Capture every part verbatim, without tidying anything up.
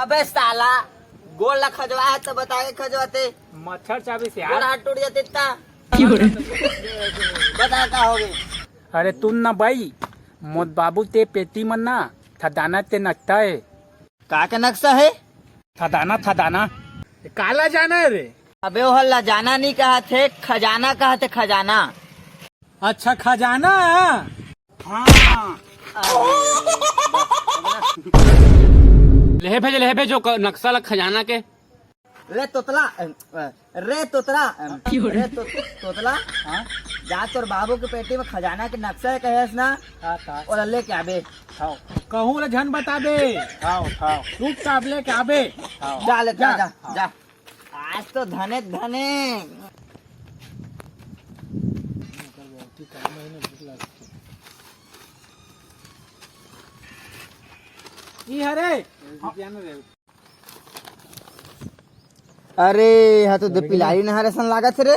अबे साला, गोड़ ला खजवा है तो बता के खजवाते। मच्छर चाबी से गोड़ यार। हाथ टूट जाते इतना। बता का हो गए? अरे तुम ना भाई, मोत बाबू ते पेटी मन ना, थदाना ते नकता है। का के नक्शा है? थदाना, थदाना। काला जाना है रे? अबे ओह ला जाना नहीं कहा थे, खजाना कहा थे, खजाना। अच्छा, खजाना। हाँ। लेहे भेज, लेहे भेज, जो क-, नक्शा ला खजाना के। ले तोतला, अ, अ, रे तोतला, अ, रे तो-, तोतला। हाँ? जा तोर बाबू के पेटी में खजाना के नक्शा है कहेस ना? हाँ, हाँ। ओला लेके आबे। हाँ। कहूँ ले झन बताबे। हाँ, हाँ। चुपचाप लेके आबे। हाँ। जा ले, जा, जा। जा, हाँ। जा। आज तो धने धने। ई हरे। अरे, हा तो दे पिलारी नहर असन लागत हे रे।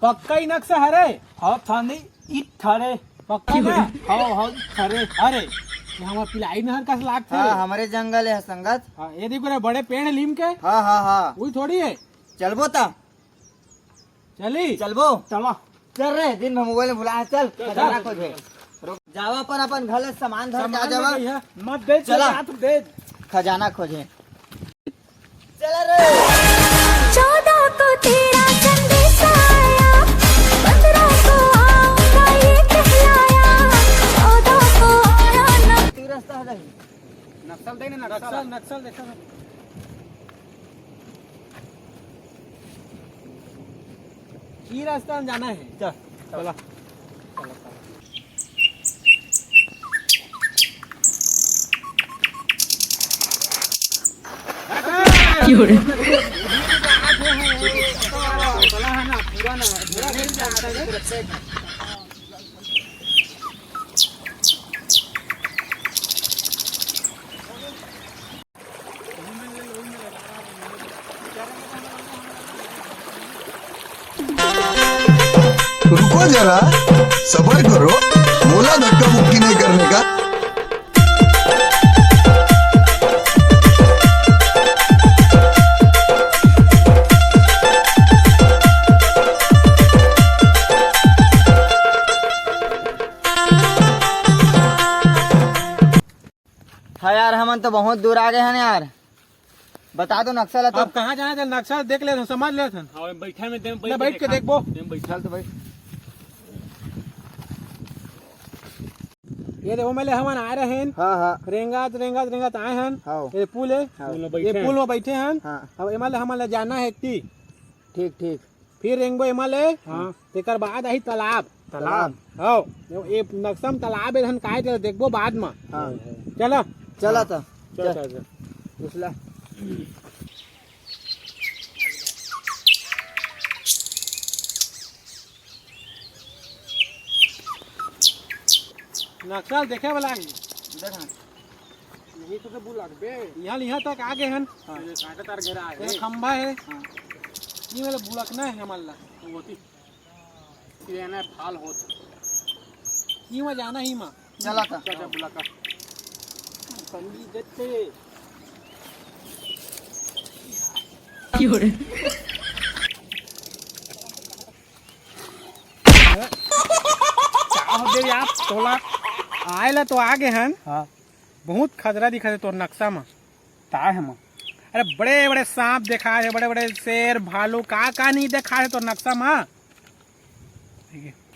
पक्का ही नक्शा हरे। हाँ, थाने ई थारे। पक्का ना? हाँ, हाँ, थारे। अरे, ये हमार पिलाई नहर कस लागथे। हाँ, हमरे जंगल है संगत। हाँ, ये देखो रे, बड़े पेड़ है लीम के। हाँ, हाँ, हाँ। वही थोड़ी है। चलबो ता? चली? चलबो? चला। चल रे, दिन भर मोबाइल में भुला है, चल, चल, खजाना चल। खोजे। रुक, जावा पर अपन घर ले सामान धर के आ सामान जावा। लेके यहाँ मत दे, चला। चल, हाथ दे। खजाना खोजे। चला रे। चौदह को तेरा संदेश आया, पन्द्रह को आऊंगा ये कहलाया, चौदह को आया ना। तू रास्ता हटा। नक्शल देख ना, नक्शल। नक्शल, नक्शल देखा ना। ई रास्ता में जाना है। चल, चला। रुको जरा, सबर करो, मोला धक्का मुक्की नहीं करने का। हाँ यार, हमन तो बहुत दूर आ गए हन यार। बता दो नक्शा ला तो। अब कहाँ जाना है, नक्शा देख ले, समझ ले थन। हाँ, बैठा में दे, ले, बैठ के देखा। देखबो। दे, बैठा। चल तो भाई। ये देखो, मैं ले हमन आए रहे हैं। हाँ, हाँ। रेंगात, रेंगात, रेंगात आए हैं। हाँ। ये पुल है। हाँ। पुल में ये बैठे पुल हैं। में बैठे हैं। हाँ। अब एमा ले हमन ले जाना है एक टी। ठीक, ठीक। फिर रेंगबो एमा ले। हाँ। तेकर बाद आही तालाब। तालाब। हाँ। ये, ये नक्शा में तालाब है, धन काय तेला देखबो बाद में। हाँ। चला। चला हाँ। त। चल, चल। चल, चल। उछला। नक्शा देखे वाला है। देख ना। यही तो, तो बुलकबे। यहाँ, यहाँ तक आ गए हन। हाँ। ये कांटा तार घेरा है। ये खंभा है। हाँ। ये वाला बुलकना है हमारा। तो होती। ये ना फाल होत। ये वहाँ जाना ही माँ। चला था। चल, चल, बुला कर। पंडित जत्ते। का होगे यार तोला? आए ला तो आ गए हन। हाँ। बहुत खतरा दिखत हे तोर नक्शा म। का हे म? अरे बड़े बड़े सांप देखात हे, बड़े बड़े शेर, भालू, का का नहीं देखात हे तोर नक्शा म। ठीक हे।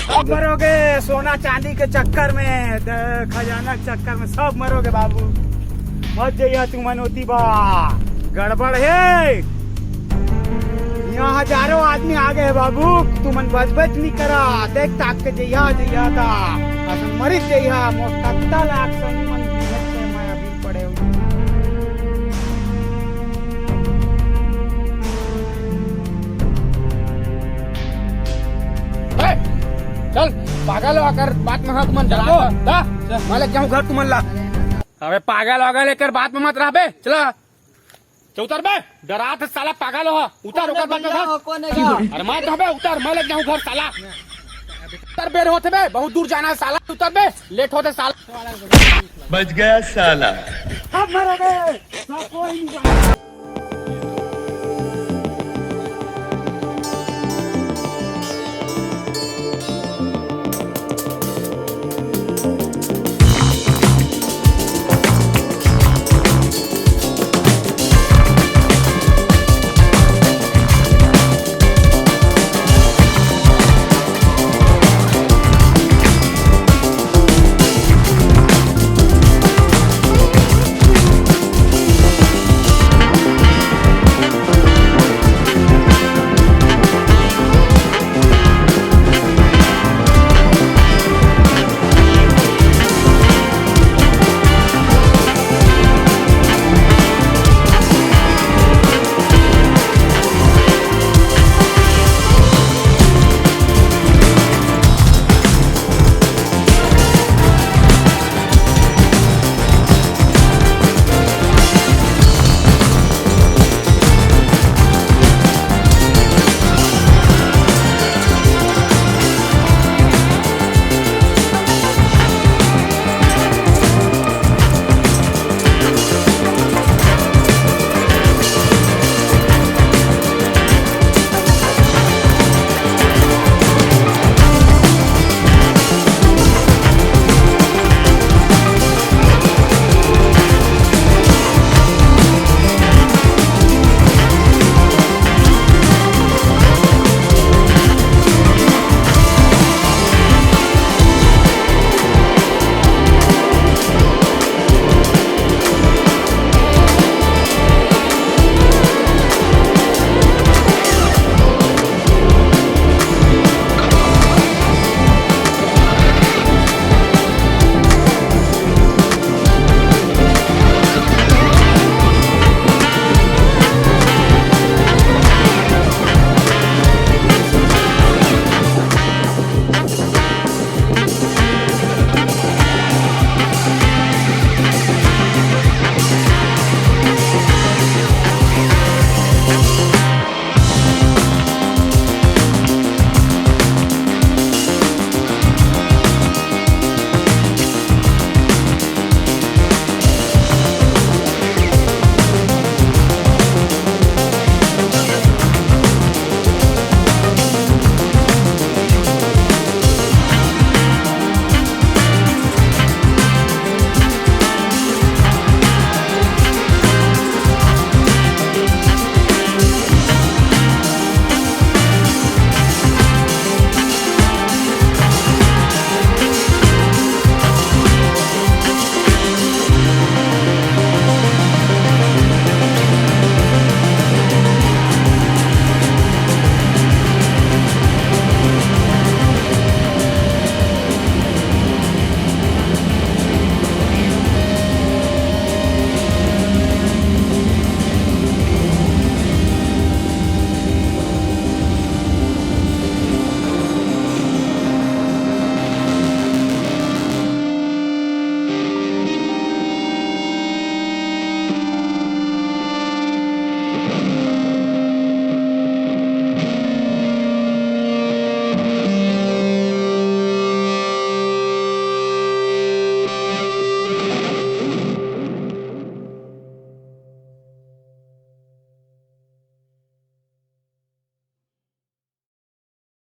सब मरोगे सोना चांदी के चक्कर में, द-, खजाना के चक्कर में सब मरोगे बाबू। मत जइहा तुमन ओती बा। गड़बड़ हे, यहाँ हजारों आदमी आ गए बाबू, तुमन बच बच नहीं करा, देख ताक के जइहा जइहा ता, असन मरित जइहा, मोर कत्ता लाख संग मन बीच में मैं अभी पड़े हूँ। ए, चल, पागल हो, अगर बात में हाथ मन डरा दो, दा, मैं लेके जाऊँ घर तुमन ला। अबे पागल वागल एकर बात में मत रहबे, चला। चल उतर बे, डरात हे साला, पागल हो, उतर, ओकर बात में उतर। अरे मत रहबे, उतर, मैं लेके जाऊँ घर साला। उतर बे, होत हे बे, बहुत दूर जाना हे साला, उतर बे, लेट होत हे साला। बच गया साला। अब मर गए, सब कोई नहीं।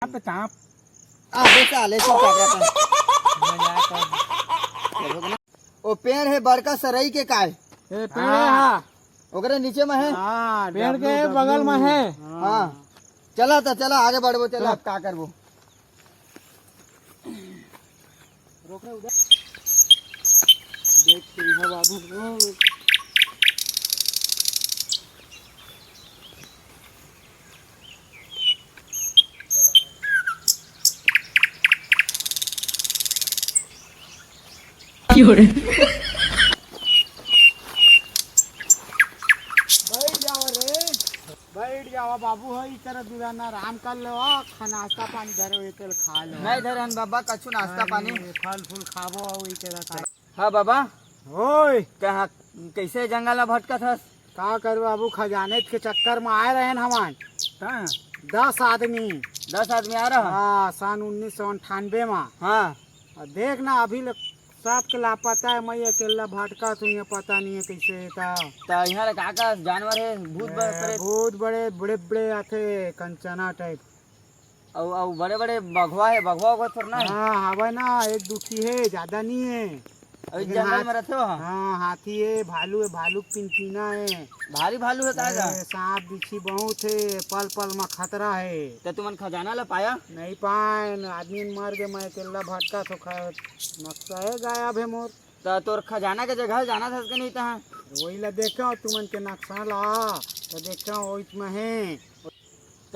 चाप, चाप। अबे साले, चुप कर जा। ओ पेड़ हे बड़का सरई के काय? ए, पेड़ हे, हाँ। ओकरे नीचे में हे? हाँ, पेड़ के बगल में हे। हाँ। चला त, चला, आगे बढ़बो, चला, अब का करबो? रोक रे उधर। देख, सिंहा बाबू। क्यों रे? बैठ जावा रे, बैठ जावा बाबू, हो ई तरह दुराना आराम कर लो, खा नाश्ता पानी धरे हो, तेल खा लो। नहीं धरे हन बाबा, कछु नाश्ता पानी। अरे, फल फूल खाबो, हो ई तरह का। हाँ बाबा। ओए। कहाँ, कैसे जंगल में भटकत हस? का कर बाबू, खजाने के चक्कर में आए रहे हमन। हाँ। दस आदमी। दस आदमी आ रहा? हाँ, सन उन्नीस सौ अंठानबे में। हाँ। और देख ना, अभी ले सबके लापता है, मैं अकेला भटका तू, यहाँ पता नहीं है कैसे है ता। त यहाँ ले का का जानवर है? भूत ए, ब-, प्रेत? भूत बड़े, बड़े, बड़े आथे, कंचना टाइप। अउ, अउ बड़े-बड़े बघवा हे, बघवा ओघवा थोर ना हे? हाँ, हवय ना, एक दुखी हे, ज्यादा नहीं हे। अउ लेकिन जंगल हाथ-, में रहिथे ओहा? हाँ, हाथी हे, भालू हे, भालू के पिनपिना हे। भारी भालू हे का गा? ए, सांप बिच्छी बहुत हे, पल पल में खतरा हे। त तुमन खजाना ला पाया? नहीं पाएन, आदमी मर गे, मैं अकेला भटका तो खैर नक्शा हे, गायब हे मोर। त तोर खजाना के जगह जानत हस के नहीं तहाँ? वही ला देखा तुमन के नक्शा ला, त देखा वही में हे।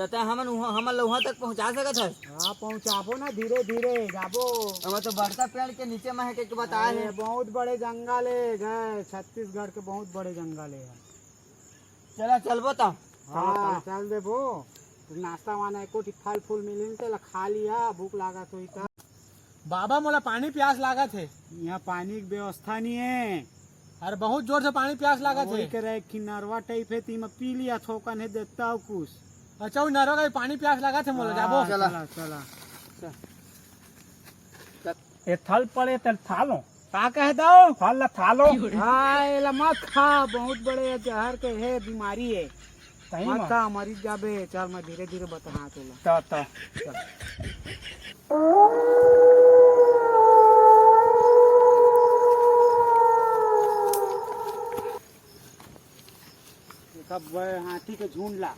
त तैं हमन उहाँ, हमन ल उहाँ तक पहुँचा सकत हस? हाँ, पहुँचाबो ना, धीरे धीरे जाबो। ओमा तो बड़का पेड़ के नीचे में हे, के बताए हे। अरे, बहुत बड़े जंगल हे, गए छत्तीसगढ़ के बहुत बड़े जंगल हे। चला, चलबो त। हाँ, चलो, चलो। चल देबो। नाश्ता वाना एको ठी फल फूल मिलिन, तेला खा लिया, भूख लागत होई त। बाबा, मोला पानी प्यास लागत हे। यहाँ पानी के व्यवस्था नहीं है। अरे, बहुत जोर से पानी प्यास लागत हे। वही करे, किनरवा टाइप है, तीमा पी लिया, थोकन है, देखता हूँ कुछ। अच्छा, वो नरवा का भी पानी प्यास लागत हे मोला, हाँ, जाबो। चला। चला, चला। चल। ए थल पड़े, तेल थालो। का कह दो? फल ला थालो। हाँ, एला मत खा, बहुत बड़े जहर के हे, बीमारी हे। सही मत में? खा, मरी जाबे। चल, मैं धीरे धीरे बता, हाँ, तोला। त, त। चल। देखा बे, हाथी के झुंड ला।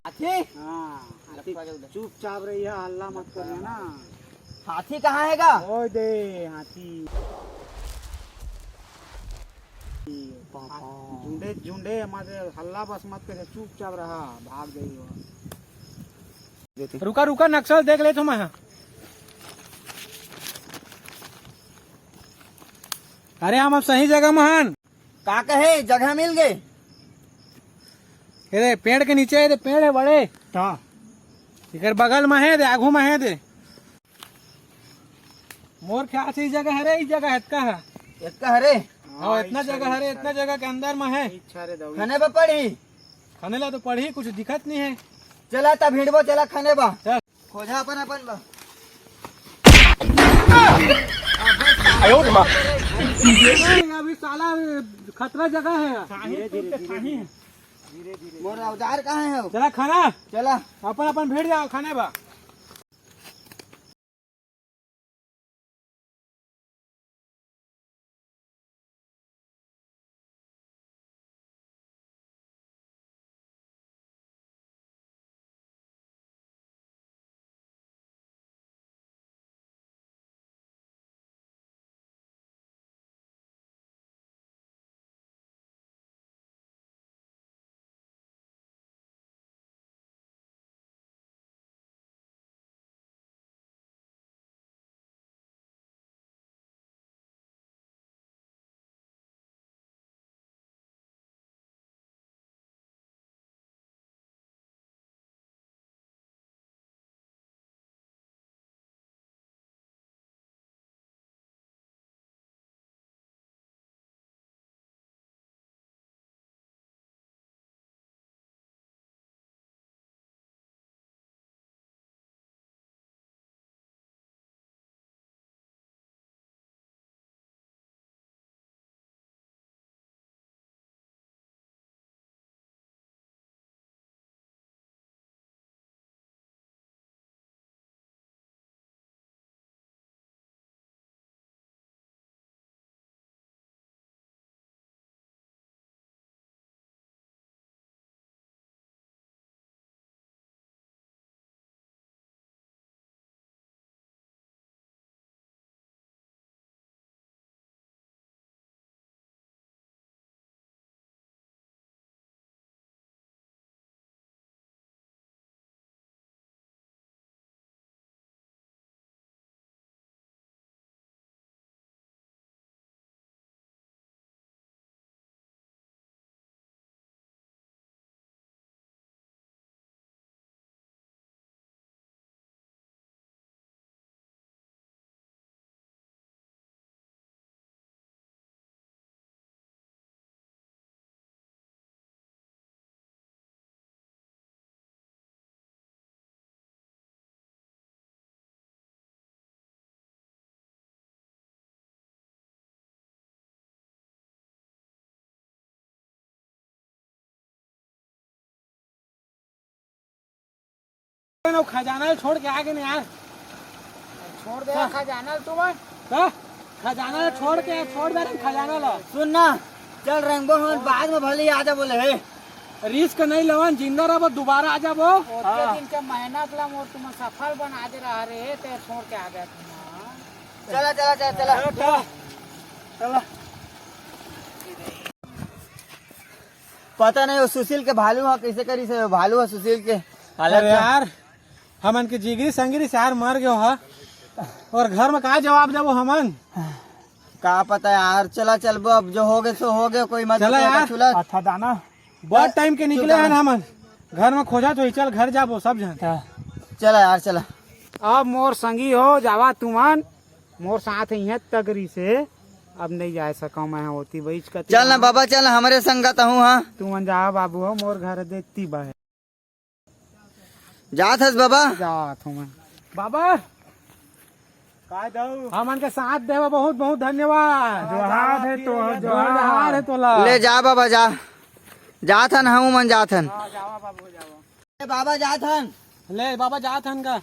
हाथी? हाँ, हाथी। चुपचाप रहिया, हल्ला मत करिया ना। हाथी कहाँ हे गा? ओए दे, हाथी। झुंडे, झुंडे, हमारे हल्ला बस मत करिया, चुपचाप रहा, भाग जाइए। रुका, रुका, नक्शा देख लेथों मैं। अरे, हम अब सही जगह में हन। का कहे, जगह मिल गे? ये दे, पेड़ के नीचे हे, दे, पेड़ हे बड़े। हाँ। एकर बगल में हे, दे, आगू में हे, दे। मोर ख्याल से ई जगह हरे, ई जगह एतका हे। एतका हरे? हाँ, एतना जगह हरे, एतना जगह के अंदर में हे। खने बा पड़ही? खने ला तो पड़ही, कुछ दिखत नहीं हे। चला तब भिड़बो, चला खने बा। चल। खोजा अपन, अपन बा। अभी साला खतरा जगह हे। धीरे, धीरे, धीरे, धीरे। मोर औजार कहाँ हे? चला खाना। चला। अपन, अपन भिड़ जाओ, खने बा। ना, खजाना ल छोड़ के आ गे ना यार। छोड़ दे यार खजाना ल तुमन। का? खजाना ल छोड़ के, छोड़ दे रे खजाना ल। सुन ना, चल रेंगबो हमन, बाद में भले आ जा बोले हे। रिस्क नहीं लेवन, जिंदा रहबो, दोबारा आ जाबो। ओतके दिन के मेहनत ला मोर तुमन सफल बना दे रहा रे, ते छोड़ के आ गया तुमन। चला, चला, चला, चला। चला, चला। पता नहीं वो सुशील के भालू हा कैसे करिस हे, भालू हा सुशील के। अरे यार, हमन के जिगरी संगरी से यार मर गयो हा, और घर में का जवाब देबो हमन? का पता यार, चला चलबो, अब जो हो गए सो हो गए, कोई मत चला सोचो, यार। चुला। अच्छा दाना। बहुत टाइम के निकले चुप हन हमन, घर में खोजा तो ही, चल घर जाबो सब जन। हाँ। चला यार, चला। अब मोर संगी हो जावा तुमन, मोर साथ इहे तगरी से अब नहीं जा सका मैं, होती बइच कती चल ना बाबा, चल ना, हमरे संगत हूँ। हाँ, तुमन जावा बाबू हो, मोर घर देती बा है। जात हस बाबा? जात हूँ मैं। बाबा, का दऊ? हमन के साथ देवा, बहुत बहुत धन्यवाद। जोहार है तो, जोहार। जोहार है तोला। ले जा बाबा, जा। जात हन, हमू मन जात हन। हाँ, जावा बाबू, जावा। ले बाबा, जात हन। ले बाबा, जात हन का।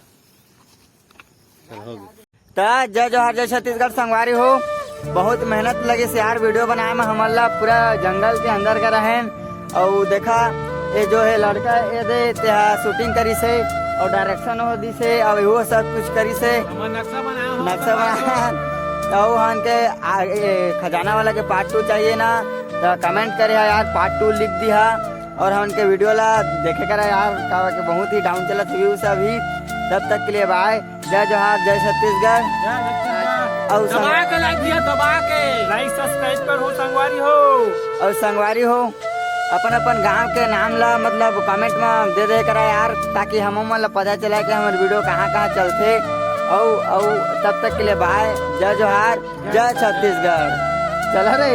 त जय जोहार, जय छत्तीसगढ़ संगवारी हो। बहुत मेहनत लगे से यार वीडियो बनाए में, हमन ला पूरा जंगल के अंदर का रहेन। अउ देखा, ये जो है लड़का, ये दे, ते हा शूटिंग करिस हे अउ डायरेक्शन हो दिस हे अउ वो सब कुछ करिस हे। हमर नक्शा बनाए हो। नक्शा बनाए। अउ हमन के आ, ये खजाना वाला के पार्ट टू चाहिए ना, तो कमेंट करे यार, पार्ट टू लिख दिहा। और हमन के वीडियो ला देखे करा यार, का के बहुत ही डाउन चलत व्यूज अभी। तब तक के लिए बाय, जय जोहार, जय छत्तीसगढ़। जय छत्तीसगढ़। अउ संग- दबा के लाइक दिया, दबा के। लाइक सब्सक्राइब कर हो संगवारी हो। अउ संगवारी हो, अपन अपन गांव के नाम ला मतलब कमेंट में दे दे करा यार, ताकि हम मन ला पता चला कि हमर वीडियो कहाँ कहाँ चलथे। अउ अउ तब तक के लिए बाय, जय जोहार, जय छत्तीसगढ़। चला रे।